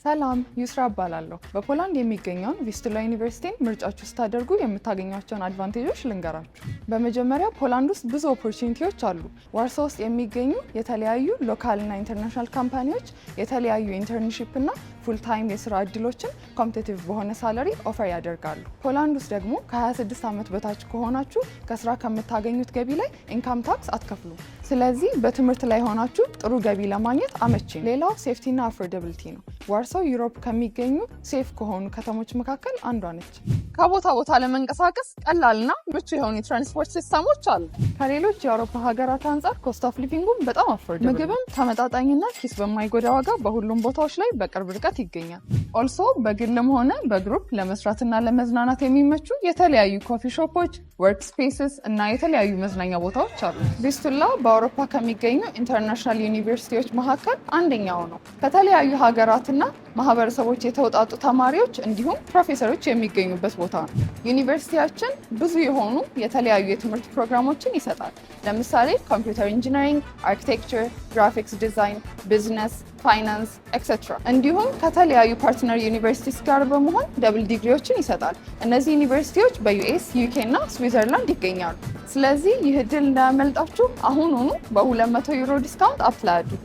ሰላም፣ ዩስራ እባላለሁ። በፖላንድ የሚገኘውን ቪስቱላ ዩኒቨርሲቲን ምርጫችሁ ስታደርጉ የምታገኟቸውን advantage ኦች ልንገራችሁ። በመጀመሪያ ፖላንድ ውስጥ ብዙ opportunity ዎች አሉ። ዋርሶ ውስጥ የሚገኙ የተለያዩ local እና international company ዎች የተለያዩ internship እና full time የስራ እድሎችን competitive በሆነ salary offer ያደርጋሉ። ፖላንድ ውስጥ ደግሞ ከ26 ዓመት በታች ከሆናችሁ ከስራ ከምታገኙት ገቢ ላይ income tax አትከፍሉም። ስለዚህ በትምህርት ላይ ሆናችሁ ጥሩ ገቢ ለማግኘት አመቺ ነው። ሌላው safety ና affordability ነው። ዋርሶ Europe ከሚገኙ safe ከሆኑ ከተሞች መካከል አንዷ ነች። ከቦታ ቦታ ለመንቀሳቀስ ቀላልና ምቹ የሆኑ የትራንስፖርት system ኦች አሉ። ከሌሎች የአውሮፓ ሀገራት አንጻር cost of living ኡም በጣም affordable፣ ምግብም ተመጣጣኝና ኪስ በማይጎዳ ዋጋ በሁሉም ቦታዎች ላይ በቅርብ ርቀት ይገኛል። Also በግልም ሆነ በ group ለመስራትና ለመዝናናት የሚመቹ የተለያዩ coffee shop ኦች፣ work spaces እና የተለያዩ መዝናኛ ቦታዎች አሉ። ቪስቱላ በአውሮፓ ከሚገኙ international ዩኒቨርሲቲዎች መካከል አንደኛው ነው። ከተለያዩ ሀገራትና ማህበረሰቦች የተውጣጡ ተማሪዎች እንዲሁም ፕሮፌሰሮች የሚገኙበት ቦታ ነው። ዩኒቨርሲቲያችን ብዙ የሆኑ የተለያዩ የትምህርት ፕሮግራሞችን ይሰጣል። ለምሳሌ computer engineering፣ architecture፣ graphics design፣ business፣ finance, etcetera። እንዲሁም ከተለያዩ partner universities ጋር በመሆን double ዲግሪዎችን ይሰጣል። እነዚህ ዩኒቨርሲቲዎች በ US፣ UK እና ስዊዘርላንድ ይገኛሉ። ስለዚህ ይህ እድል እንዳያመልጣችሁ አሁኑኑ በ200 ዩሮ discount apply አድርጉ።